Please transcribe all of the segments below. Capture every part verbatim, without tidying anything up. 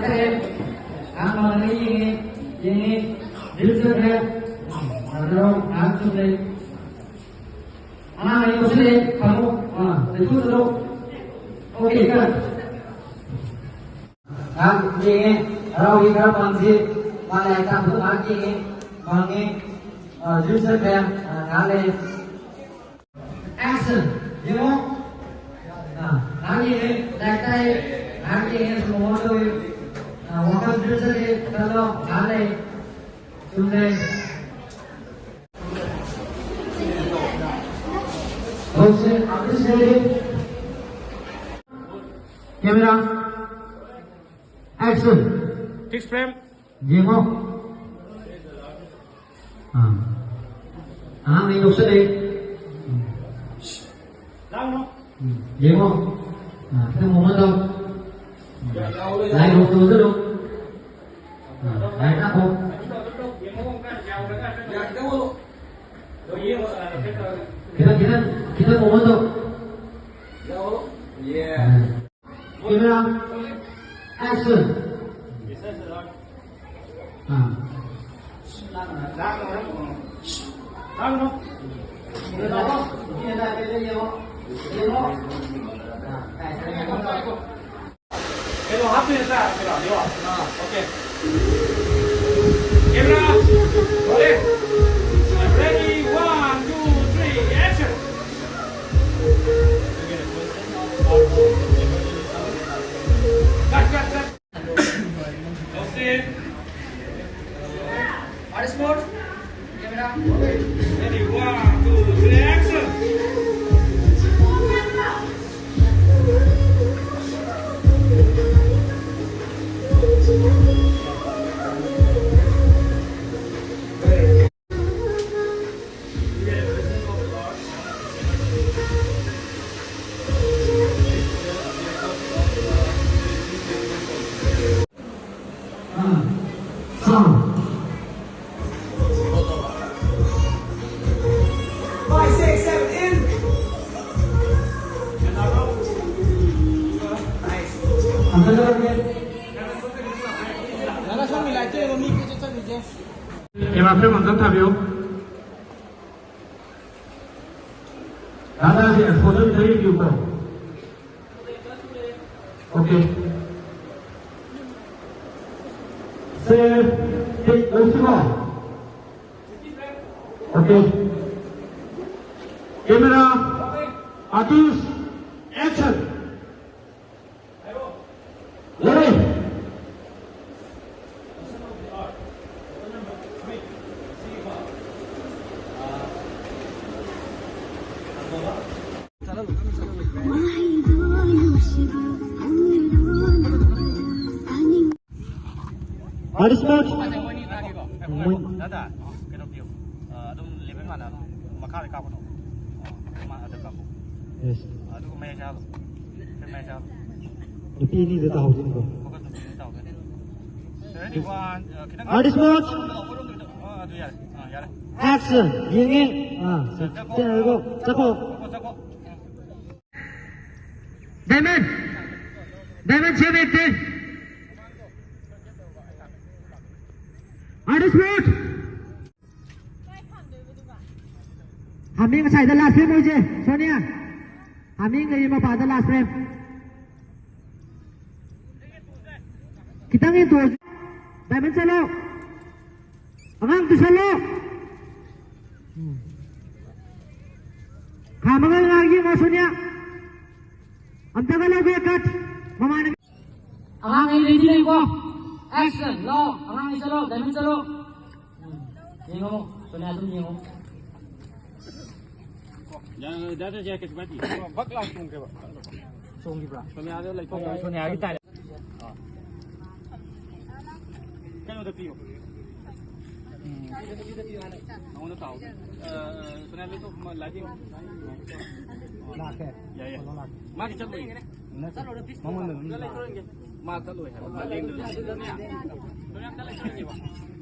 ꯉꯥꯏꯍꯥꯛ ꯃꯥꯡꯉꯦ, ꯌꯦꯡꯉꯦ, ꯌꯦꯡꯉꯦ, ꯗ꯭ꯔꯤꯜ ꯆꯠꯈ꯭ꯔꯦ꯫ ꯑꯗꯣ ꯉꯥꯏꯍꯥꯛ ꯆꯨꯝꯅꯩ꯫ ꯑꯉꯥꯡ ꯑꯅꯤ ꯀꯧꯁꯜꯂꯛꯑꯦ, ꯐꯪꯉꯨ꯫ ꯑꯥ, ꯂꯩꯊꯣꯛ ꯆꯠꯂꯣ꯫ ꯑꯣꯀꯦ, ꯀꯠ꯫ ꯉꯥꯏꯍꯥꯛ ꯌꯦꯡꯉꯦ, ꯍꯔꯥꯎꯏ, ꯈꯔ ꯃꯥꯡꯁꯤ꯫ ꯃꯥ ꯂꯥꯏꯔꯤꯛ ꯇꯥꯛꯄꯗꯣ ꯉꯥꯏꯍꯥꯛ ꯌꯦꯡꯉꯦ, ꯃꯥꯡꯉꯦ꯫ ꯑꯥ, ꯗ꯭ꯔꯤꯜ ꯆꯠꯈ꯭ꯔꯦ꯫ ꯑꯥ, ꯉꯥꯏꯍꯥꯛ ꯂꯩ꯫ Action! ꯌꯦꯡꯉꯣ꯫ ꯑꯥ, ꯉꯥꯏꯍꯥꯛ ꯌꯦꯡꯉꯦ, ꯂꯥꯏꯔꯤꯛ ꯇꯥꯛꯑꯦ, ꯉꯥꯏꯍꯥꯛ ꯌꯦꯡꯉꯦ, ꯁꯨꯝ ꯃꯉꯣꯟꯗ ꯇꯧꯏ꯫ ꯑꯥ, ꯋꯥꯈꯜ ꯗ꯭ꯔꯤꯜ ꯆꯠꯂꯦ, ꯆꯠꯂꯣ, ꯉꯥꯏꯍꯥꯛ ꯂꯩ꯫ ꯆꯨꯝꯃꯦ꯫ ꯍꯧꯖꯤꯛ artist ready. Camera, action. Fix frame. ꯌꯦꯡꯉꯣ꯫ ꯑꯥ꯫ ꯑꯉꯥꯡ ꯑꯅꯤ ꯅꯣꯛꯁꯜꯂꯛꯏ꯫ ꯎꯝ꯫ ꯎꯝ꯫ ꯌꯦꯡꯉꯣ꯫ ꯑꯥ, ꯈꯤꯇꯪ ꯃꯣꯃꯣꯟ ꯇꯧ꯫ ꯎꯝ꯫ ꯂꯥꯏ ꯂꯣꯡ ꯇꯧꯁꯜꯂꯨ꯫ ꯑꯥ, ꯂꯥꯏ ꯀꯥꯞꯄꯣ꯫ ꯈꯤꯇꯪ, ꯈꯤꯇꯪ, ꯈꯤꯇꯪ ꯃꯣꯃꯣꯟ ꯇꯧ꯫ ꯑꯥ꯫ Camera, action. ꯑꯥ꯫ ꯀꯩꯅꯣ ꯍꯥꯞꯇꯣꯏ ꯅꯠꯇ꯭ꯔꯥ? ꯀꯩꯅꯣ, ꯌꯦꯡꯉꯣ꯫ ꯑꯥ, okay. Camera, rolling. Ready, one, two, three, action. Cut, cut, cut. Austin. Artist mode. Camera. Ready, one, two, three, action. Five, six, seven, in. Nice. ꯉꯁꯥꯏ ꯃꯤ ꯂꯥꯏꯔꯤꯛꯇ ꯌꯦꯡꯉꯣ, ꯃꯤ ꯀꯣꯏꯆꯠ ꯆꯠꯂꯤꯁꯦ꯫ ꯀꯦꯃꯦꯔꯥ ꯐ꯭ꯔꯦꯝ ꯑꯝꯇꯪ ꯊꯥꯕꯤꯌꯨ꯫ ꯗꯥꯗꯥꯁꯦ ꯑꯦꯛꯁꯄꯣꯖꯔ ꯈꯤꯇꯪ ꯌꯦꯡꯕꯤꯌꯨꯀꯣ꯫ ꯑꯣꯀꯦ꯫ ꯁꯦ, ꯇꯦꯛ ꯂꯧꯁꯤꯀꯣ꯫ ꯑꯣꯀꯦ꯫ Camera, artist, action. ꯂꯩꯔꯦ꯫ ꯋꯥꯍꯩꯗꯣ ꯅꯨꯡꯁꯤꯕ ꯈꯣꯟꯖꯦꯜꯗꯣ ꯇꯥꯅꯤꯡ ꯄꯥꯔꯇꯤꯁꯤꯄꯦꯟꯠ꯫ ꯃꯣꯏ ꯗꯥꯗꯥ, ꯀꯩꯅꯣ ꯄꯤꯌꯨ꯫ ꯑ, ꯑꯗꯨꯝ ꯂꯦꯚꯦꯜ ꯃꯥꯟꯅ ꯃꯈꯥꯗ ꯀꯥꯞꯀꯅꯣ꯫ ꯑ, ꯃꯥ ꯑꯗ ꯀꯥꯞꯄꯣ꯫ ꯌꯦꯁ꯫ ꯑꯗꯨꯒ ꯃꯌꯥꯏ ꯆꯥꯕ꯫ ꯈꯔ ꯃꯌꯥꯏ ꯆꯥꯕ꯫ ꯅꯨꯄꯤ ꯑꯅꯤꯗ ꯇꯥꯍꯧꯗꯣꯏꯅꯤꯀꯣ꯫ ꯐꯣꯀꯁ ꯅꯨꯄꯤ ꯑꯅꯤ ꯇꯥꯍꯧꯗꯣꯏꯅꯤ꯫ Ready, one, ꯑ, ꯈꯤꯇꯪ ꯑꯥꯔꯇꯤꯁ ꯃꯣꯠ꯫ ꯑ, ꯑꯗꯨ ꯌꯥꯔꯦ꯫ ꯑ, ꯌꯥꯔꯦ꯫ ꯑꯦꯛꯁꯟ꯫ ꯌꯦꯡꯉꯦ꯫ ꯑꯥ, ꯆꯠꯈꯣ꯫ ꯆꯠꯈꯣ, ꯆꯠꯈꯣ꯫ ꯆꯠꯈꯣ, ꯆꯠꯈꯣ꯫ ꯗꯥꯏꯃꯟ! ꯗꯥꯏꯃꯟ ꯁꯦꯝ ꯑꯦꯛꯇꯦ! ꯑꯥꯔꯇꯤꯁ ꯃꯣꯠ! ꯍꯥꯃꯦꯡ ꯉꯁꯥꯏꯗ ꯂꯥꯁ ꯐ꯭ꯔꯦꯝ ꯑꯣꯏꯁꯦ, ꯁꯣꯅꯤꯌꯥ꯫ ꯍꯥꯃꯦꯡ ꯂꯩꯔꯤ ꯃꯄꯥꯗ ꯂꯥꯁ ꯐ꯭ꯔꯦꯝ꯫ ꯈꯤꯇꯪ ꯏꯟꯇꯣꯛꯑꯁꯤ꯫ ꯗꯥꯏꯃꯟ ꯆꯠꯂꯣ꯫ ꯑꯉꯥꯡ ꯇꯨꯁꯜꯂꯣ꯫ ꯎꯝ꯫ ꯈꯥꯝꯃꯒ ꯉꯥꯏꯍꯥꯛ ꯌꯦꯡꯉꯣ, ꯁꯣꯅꯤꯌꯥ꯫ ꯑꯝꯇꯒ ꯂꯧꯒꯦ, ꯀꯠ꯫ ꯃꯃꯥꯟꯅꯕꯤ꯫ ꯑꯉꯥꯡ ꯑꯩ ꯔꯦꯗꯤ ꯂꯩꯀꯣ꯫ ꯑꯦꯛꯁꯟ꯫ ꯂꯥꯛꯑꯣ꯫ ꯑꯉꯥꯡ ꯑꯩ ꯆꯠꯂꯣ꯫ ꯗꯥꯏꯃꯟ ꯆꯠꯂꯣ꯫ ꯎꯝ꯫ ꯌꯦꯡꯉꯣ꯫ ꯁꯣꯅꯤꯌꯥ ꯑꯗꯨꯝ ꯌꯦꯡꯉꯣ꯫ ꯌꯥ-, ꯌꯥꯗ꯭ꯔꯁꯨ ꯌꯥꯏ, ꯀꯩꯁꯨ ꯀꯥꯏꯗꯦ꯫ ꯕꯛ ꯂꯥꯎ ꯆꯣꯡꯈ꯭ꯔꯦꯕ꯫ ꯆꯣꯡꯈꯤꯕ꯭ꯔꯥ? ꯁꯣꯅꯤꯌꯥꯗ ꯂꯩꯊꯣꯛꯈ꯭ꯔꯦ꯫ ꯁꯣꯅꯤꯌꯥꯒꯤ ꯇꯥꯔꯦ꯫ ꯀꯩꯅꯣꯗ ꯄꯤꯌꯣ꯫ ꯅꯉꯣꯟꯗ ꯇꯥꯎ꯫ ꯑ, ꯁꯣꯅꯤꯌꯥ ꯂꯩꯊꯣꯛ, ꯃꯥ ꯂꯥꯏꯠ ꯌꯦꯡꯉꯣ꯫ ꯂꯥꯛꯀꯦ꯫ ꯌꯥꯏ, ꯌꯥꯏ꯫ ꯀꯩꯅꯣ ꯂꯥꯛꯀꯦ꯫ ꯃꯥꯗꯤ ꯆꯠꯂꯣꯏꯌꯦ꯫ ꯅꯠꯇꯦ꯫ ꯃꯉꯣꯟꯗ ꯑꯗꯨꯝ ꯂꯥꯛꯀꯦ꯫ ꯃꯥ ꯆꯠꯂꯣꯏ ꯍꯥꯏꯕ꯫ ꯃꯥ ꯂꯦꯡꯗꯣꯏꯅꯦ꯫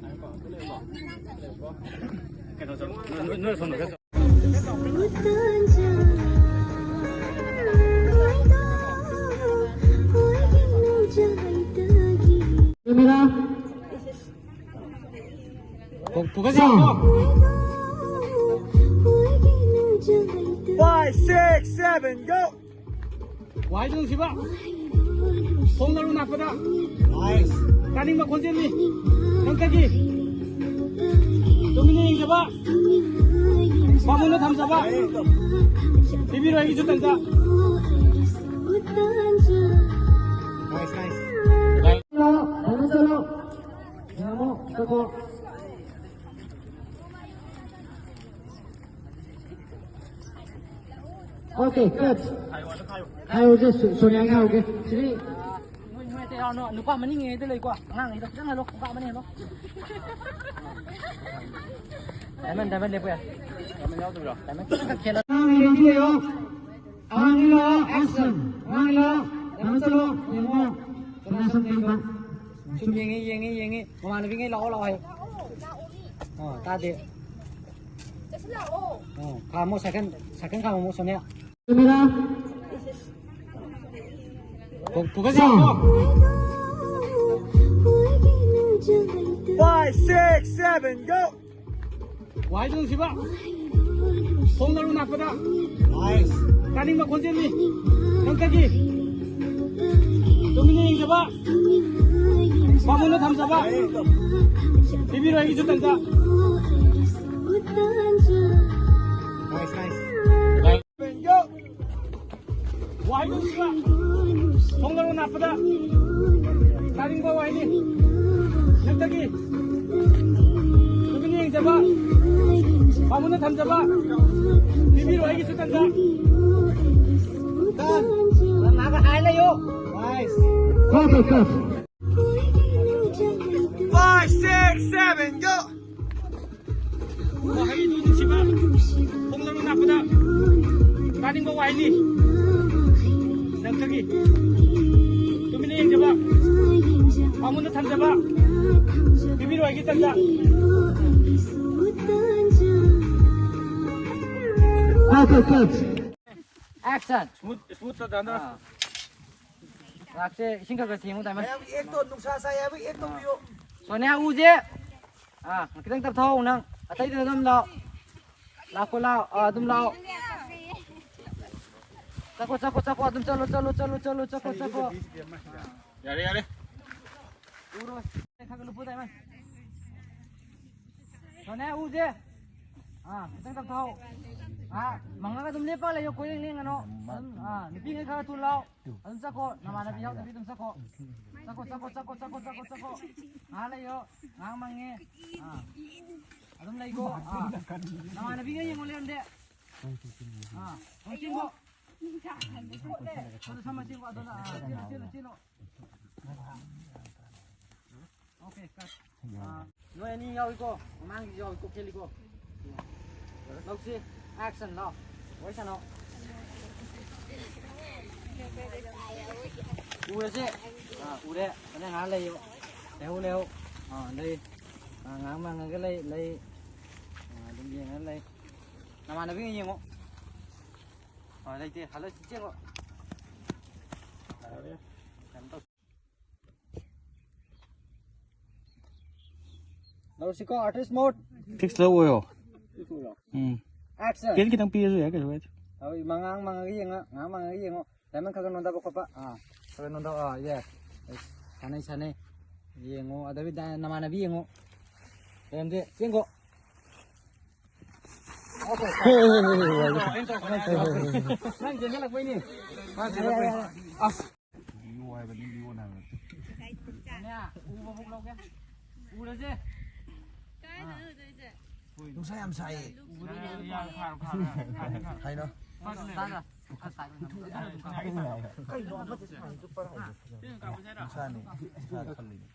ꯀꯩꯅꯣ ꯆꯠꯂꯣ꯫ ꯅꯣꯏ, ꯅꯣꯏ ꯁꯣꯝꯗ ꯈꯔ ꯆꯠꯂꯣ꯫ Camera. Focus ꯌꯥꯎꯀꯣ꯫ Five, six, seven, go! ꯋꯥꯏꯗꯨ ꯅꯨꯡꯁꯤꯕ꯫ ꯈꯣꯡ ꯅꯔꯨ ꯅꯥꯛꯄꯗ꯫ Nice. ꯇꯥꯅꯤꯡꯕ ꯈꯣꯟꯖꯦꯜꯅꯤ꯫ ꯅꯪꯇꯒꯤ꯫ ꯇꯨꯃꯤꯟꯅ ꯌꯦꯡꯖꯕ꯫ ꯄꯥꯕꯨꯡꯅ ꯊꯝꯖꯕ꯫ ꯄꯤꯕꯤꯔꯣꯏꯒꯤꯁꯨ ꯇꯟꯖ꯫ Nice, nice. ꯆꯠꯂꯣ, ꯆꯠꯂꯣ꯫ ꯌꯦꯡꯉꯣ, ꯆꯠꯈꯣ꯫ Okay, cut. ꯍꯥꯏꯔꯨꯔꯁꯦ, ꯁꯣ-, ꯁꯣꯅꯤꯌꯥꯒꯤ ꯍꯥꯏꯔꯨꯔꯒꯦ꯫ ꯁꯤꯗꯤ ꯅꯣꯏ, ꯅꯣꯏ ꯑꯇꯩ ꯌꯥꯎꯔꯅꯨ꯫ ꯅꯨꯄꯥ ꯃꯅꯤꯡꯉꯩꯗ ꯂꯩꯀꯣ꯫ ꯑꯉꯥꯡꯉꯩꯗꯣ ꯈꯤꯇꯪ ꯍꯜꯂꯣ꯫ ꯅꯨꯄꯥ ꯃꯅꯤꯡ ꯍꯜꯂꯣ꯫ ꯗꯥꯏꯃꯟ, ꯗꯥꯏꯃꯟ ꯂꯦꯞꯄꯨ ꯌꯥꯏ꯫ ꯗꯥꯏꯃꯟ ꯌꯥꯎꯗꯕ꯭ꯔꯣ? ꯗꯥꯏꯃꯟ ꯈꯤꯇꯪ ꯈꯛ ꯈꯦꯠꯅ-, ꯑꯉꯥꯡ ꯂꯩꯔꯝꯗꯤ ꯂꯩꯌꯣ꯫ ꯑꯉꯥꯡ ꯂꯩꯔꯣ, action꯫ ꯑꯉꯥꯡ ꯂꯩꯔꯣ, ꯗꯥꯏꯃꯟ ꯆꯠꯂꯣ꯫ ꯌꯦꯡꯉꯣ꯫ ꯀꯅꯥ ꯁꯨꯝ ꯂꯩꯕ? ꯁꯨꯝ ꯌꯦꯡꯉꯤ, ꯌꯦꯡꯉꯤ, ꯌꯦꯡꯉꯤ꯫ ꯃꯃꯥꯟꯅꯕꯤꯉꯩ ꯂꯥꯛꯑꯣ, ꯂꯥꯛꯑꯣ ꯍꯥꯏ꯫ ꯑꯣ, ꯇꯥꯗꯦ꯫ ꯑꯣ, ꯈꯥꯝꯃꯣ, ꯁꯥꯏꯀꯜ, ꯁꯥꯏꯀꯜ ꯈꯥꯝꯃꯣ, ꯁꯣꯅꯤꯌꯥ꯫ ꯀꯦꯃꯦꯔꯥ꯫ ꯐꯣ-, ꯐꯣꯀꯁ ꯌꯥꯎꯀꯣ꯫ Five, six, seven, go! ꯋꯥꯏꯗꯨ ꯅꯨꯡꯁꯤꯕ꯫ ꯈꯣꯡ ꯅꯔꯨ ꯅꯥꯛꯄꯗ꯫ Nice. ꯇꯥꯅꯤꯡꯕ ꯈꯣꯟꯖꯦꯜꯅꯤ꯫ ꯅꯪꯇꯒꯤ꯫ ꯇꯨꯃꯤꯟꯅ ꯌꯦꯡꯖꯕ꯫ ꯄꯥꯕꯨꯡꯅ ꯊꯝꯖꯕ꯫ ꯄꯤꯕꯤꯔꯣꯏꯒꯤꯁꯨ ꯇꯟꯖ꯫ Nice, nice. Go! ꯋꯥꯍꯩ ꯅꯨꯡꯁꯤꯕ ꯈꯣꯡꯅꯔꯨ ꯅꯥꯠꯄꯗ ꯇꯥꯅꯤꯡꯕ ꯋꯥꯍꯩꯅꯤ꯫ ꯅꯪꯇꯒꯤ ꯇꯨꯃꯤꯟꯅ ꯌꯦꯡꯖꯕ ꯄꯥꯕꯨꯡꯅ ꯊꯝꯖꯕ ꯄꯤꯕꯤꯔꯣ ꯑꯩꯒꯤꯁꯨ ꯇꯟꯖ꯫ ꯅꯪ ꯉꯥꯏꯍꯥꯛ ꯍꯥꯏꯔ ꯂꯩꯌꯣ꯫ Nice. Five, six, seven, go! ꯋꯥꯍꯩꯗꯨ ꯅꯨꯡꯁꯤꯕ ꯈꯣꯡꯅꯔꯨ ꯅꯥꯠꯄꯗ ꯇꯥꯅꯤꯡꯕ ꯋꯥꯍꯩꯅꯤ꯫ ꯅꯪꯇꯒꯤ ꯇꯨꯃꯤꯟꯅ ꯌꯦꯡꯖꯕ ꯄꯥꯕꯨꯡꯅ ꯊꯝꯖꯕ ꯄꯤꯕꯤꯔꯣ ꯑꯩꯒꯤ ꯇꯟꯖ꯫ Okay, cut. Action. Smooth, smooth ꯇ ꯗꯥꯟꯗ꯫ ꯑꯥ꯫ ꯉꯥꯛꯁꯦ ꯏꯁꯤꯡ ꯈꯔ ꯈꯔ ꯊꯦꯡꯉꯨ ꯇꯥꯏꯃꯟ꯫ ꯃꯌꯥꯝ ꯑꯦꯛꯇꯣ ꯅꯨꯡꯁꯥ ꯁꯥꯏ ꯍꯥꯏꯕ ꯑꯦꯛ ꯇꯧꯕꯤꯌꯣ꯫ ꯁꯣꯅꯤꯌꯥ ꯎꯁꯦ꯫ ꯑꯥ, ꯈꯤꯇꯪ ꯇꯞꯊꯧ ꯅꯪ꯫ ꯑꯇꯩꯗꯨꯅ ꯑꯗꯨꯝ ꯂꯥꯛꯑꯣ꯫ ꯂꯥꯛꯈꯣ, ꯂꯥꯛꯑꯣ꯫ ꯑꯥ, ꯑꯗꯨꯝ ꯂꯥꯛꯑꯣ꯫ ꯆꯠꯈꯣ, ꯆꯠꯈꯣ, ꯆꯠꯈꯣ꯫ ꯑꯗꯨꯝ ꯆꯠꯂꯣ, ꯆꯠꯂꯣ, ꯆꯠꯂꯣ, ꯆꯠꯂꯣ, ꯆꯠꯈꯣ, ꯆꯠꯈꯣ꯫ ꯌꯥꯔꯦ, ꯌꯥꯔꯦ꯫ ꯎꯔꯣꯏ꯫ ꯈꯔ ꯈꯔ ꯂꯨꯞꯄꯨ, ꯗꯥꯏꯃꯟ꯫ ꯁꯣꯅꯦ, ꯎꯁꯦ꯫ ꯑꯥ, ꯈꯤꯇꯪ ꯇꯞꯊꯧ꯫ ꯑꯥ, ꯃꯪꯉꯒ ꯑꯗꯨꯝ ꯂꯦꯞꯄ ꯂꯩꯌꯣ, ꯀꯣꯏꯂꯦꯡ ꯂꯦꯡꯒꯅꯣ꯫ ꯑꯗꯨꯝ, ꯑꯥ, ꯅꯨꯄꯤꯉꯩ ꯈꯔ ꯊꯨꯅ ꯂꯥꯛꯑꯣ꯫ ꯑꯗꯨꯝ ꯆꯠꯈꯣ, ꯅꯃꯥꯟꯅꯕꯤ ꯌꯥꯎꯗꯕꯤ ꯑꯗꯨꯝ ꯆꯠꯈꯣ꯫ ꯆꯠꯈꯣ, ꯆꯠꯈꯣ, ꯆꯠꯈꯣ, ꯆꯠꯈꯣ, ꯆꯠꯈꯣ, ꯆꯠꯈꯣ꯫ ꯉꯥꯏꯍꯥꯛ ꯂꯩꯌꯣ, ꯉꯥꯏꯍꯥꯛ ꯃꯪꯉꯦ꯫ ꯑꯥ꯫ ꯑꯗꯨꯝ ꯂꯩꯀꯣ꯫ ꯑꯥ꯫ ꯅꯃꯥꯟꯅꯕꯤꯒ ꯌꯦꯡꯉꯣ ꯂꯩꯔꯝꯗꯦ꯫ ꯑꯥ꯫ ꯑꯗꯨꯝ ꯆꯦꯟꯈꯣ꯫ ꯑꯗꯨ ꯁꯝꯃ ꯆꯦꯟꯈꯣ, ꯑꯗꯨꯅ, ꯑꯥ, ꯆꯦꯜꯂꯣ, ꯆꯦꯜꯂꯣ, ꯆꯦꯜꯂꯣ꯫ ꯑꯣꯀꯦ, ꯀꯠ꯫ ꯑꯥ, ꯅꯣꯏ ꯑꯅꯤ ꯌꯥꯎꯏꯀꯣ, ꯃꯃꯥꯡꯒꯤꯁꯨ ꯌꯥꯎꯏꯀꯣ, ꯈꯦꯠꯂꯤꯀꯣ꯫ ꯂꯧꯁꯤ, ꯑꯦꯛꯁꯟ ꯂꯥꯎ꯫ ꯋꯥꯔꯤ ꯁꯥꯟꯅꯧ꯫ ꯎꯔꯁꯦ꯫ ꯑꯥ, ꯎꯔꯦ꯫ ꯑꯗ ꯉꯥꯏꯍꯥꯛ ꯂꯩꯌꯨ꯫ ꯂꯩꯍꯧ, ꯂꯩꯍꯧ꯫ ꯑꯥ, ꯂꯩ꯫ ꯑꯥ, ꯉꯥꯏꯍꯥꯛ ꯃꯪꯉꯒ ꯂꯩ, ꯂꯩ꯫ ꯑꯥ, ꯑꯗꯨꯝ ꯌꯦꯡꯉꯒ ꯂꯩ꯫ ꯅꯃꯥꯟꯅꯕꯤꯒ ꯌꯦꯡꯉꯣ꯫ ꯑꯥ, ꯂꯩꯇꯦ꯫ ꯍꯜꯂꯣ, ꯆꯦꯜꯂꯣ꯫ ꯀꯩꯅꯣ ꯇꯧ꯫ ꯂꯧꯔꯁꯤꯀꯣ, artist mode꯫ Fix ꯂꯧ ꯑꯣꯏꯌꯣ꯫ ꯎꯝ꯫ Action꯫ ꯀꯦꯟ ꯈꯤꯇꯪ ꯄꯤꯔꯁꯨ ꯌꯥꯏ, ꯀꯩꯁꯨ ꯀꯥꯏꯗꯦ꯫ ꯍꯣꯏ, ꯃꯉꯥꯡ ꯃꯪꯉꯒ ꯌꯦꯡꯉ-, ꯉꯥꯏꯍꯥꯛ ꯃꯪꯉꯒ ꯌꯦꯡꯉꯣ꯫ ꯗꯥꯏꯃꯟ ꯈꯔ ꯈꯔ ꯅꯣꯟꯊꯕ ꯈꯣꯠꯄ꯫ ꯑꯥ, ꯈꯔ ꯈꯔ ꯅꯣꯟꯊꯕ꯫ ꯑꯥ, yes꯫ ꯑꯩ ꯁꯥꯟꯅꯩ, ꯁꯥꯟꯅꯩ꯫ ꯌꯦꯡꯉꯣ, ꯑꯗꯒꯤ ꯗꯥ-, ꯅꯃꯥꯟꯅꯕꯤ ꯌꯦꯡꯉꯣ꯫ ꯂꯩꯔꯝꯗꯦ, ꯆꯦꯟꯈꯣ꯫ ꯅꯪ ꯆꯦꯟꯁꯤꯜꯂꯛꯄꯩꯅꯦ꯫ ꯃꯥ ꯆꯦꯟꯁꯤꯜꯂꯛꯄꯩ꯫ ꯑꯁ꯫ ꯎꯕ ꯐꯥꯎ ꯂꯧꯒꯦ꯫ ꯎꯔꯁꯦ꯫ ꯅꯨꯡꯁꯥ ꯌꯥꯝ ꯁꯥꯏꯌꯦ꯫ ꯍꯥꯏꯅꯣ꯫ ꯅꯨꯡꯁꯥꯅꯦ꯫ ꯅꯨꯡꯁꯥ ꯈꯜꯂꯤꯅꯦ꯫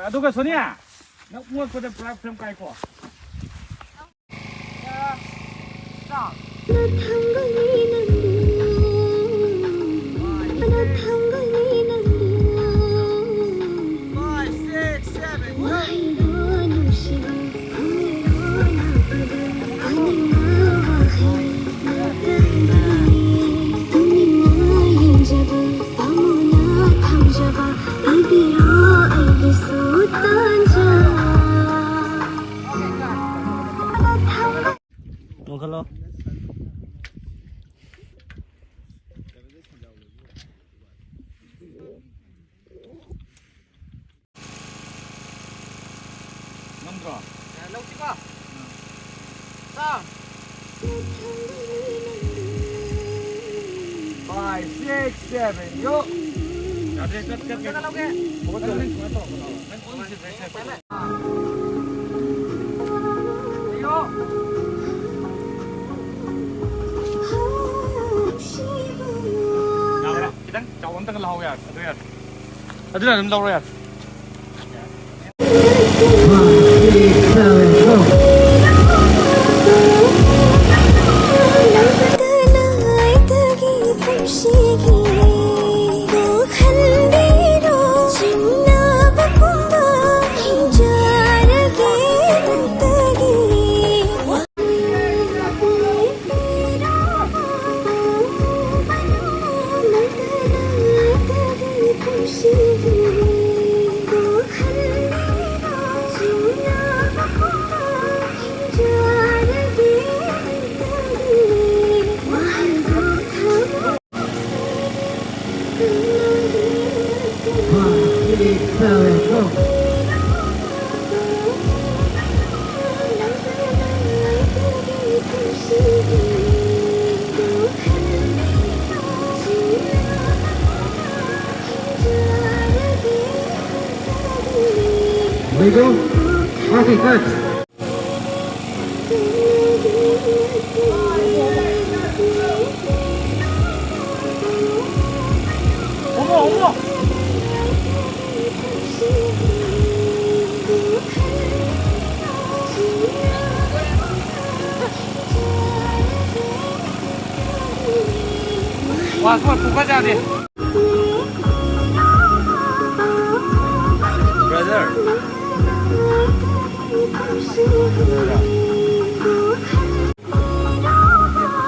ꯑꯗꯨꯒ ꯁꯣꯅꯤꯌꯥ, ꯅꯪ ꯃꯣꯠꯄꯗ ꯄꯨꯔꯥ ꯐ꯭ꯔꯦꯝ ꯀꯥꯏꯀꯣ꯫ ꯂꯧꯁꯤꯀꯣ꯫ ꯆꯥꯝ꯫ Five, six, seven, ꯌꯣ꯫ ꯌꯥꯗ꯭ꯔꯦ, ꯆꯠ, ꯆꯠ, ꯆꯠ꯫ ꯂꯧꯒꯦ꯫ ꯅꯪ ꯑꯣꯟꯁꯤ, ꯅꯪ ꯑꯣꯟꯁꯤ, ꯅꯪ ꯑꯣꯟꯁꯤ꯫ ꯌꯣ꯫ ꯌꯥꯕ꯭ꯔꯥ? ꯈꯤꯇꯪ ꯆꯥꯎꯕ ꯑꯝꯇꯪ ꯂꯧꯍꯧ ꯌꯥꯔꯦ꯫ ꯑꯗꯨ ꯌꯥꯔꯦ꯫ ꯑꯗꯨꯅ ꯑꯗꯨꯝ ꯂꯧꯔꯣ ꯌꯥꯔꯦ꯫ Ready? Okay, cut. ꯋꯥꯁ ꯋꯥꯁ ꯄꯨꯈꯠ ꯌꯥꯗꯦ꯫ Brother꯫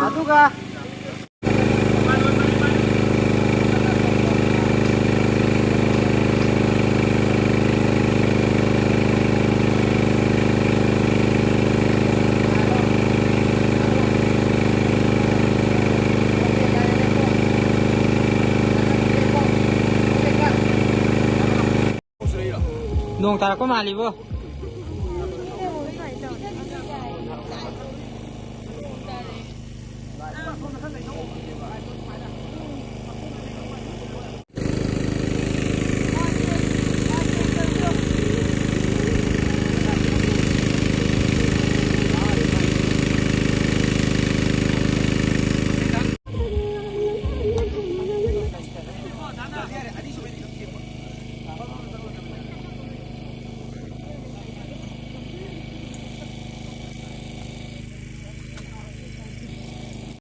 ꯑꯗꯨꯒ ꯅꯣꯡ ꯇꯥꯔꯛꯄ ꯃꯥꯜꯂꯤꯕꯣ꯫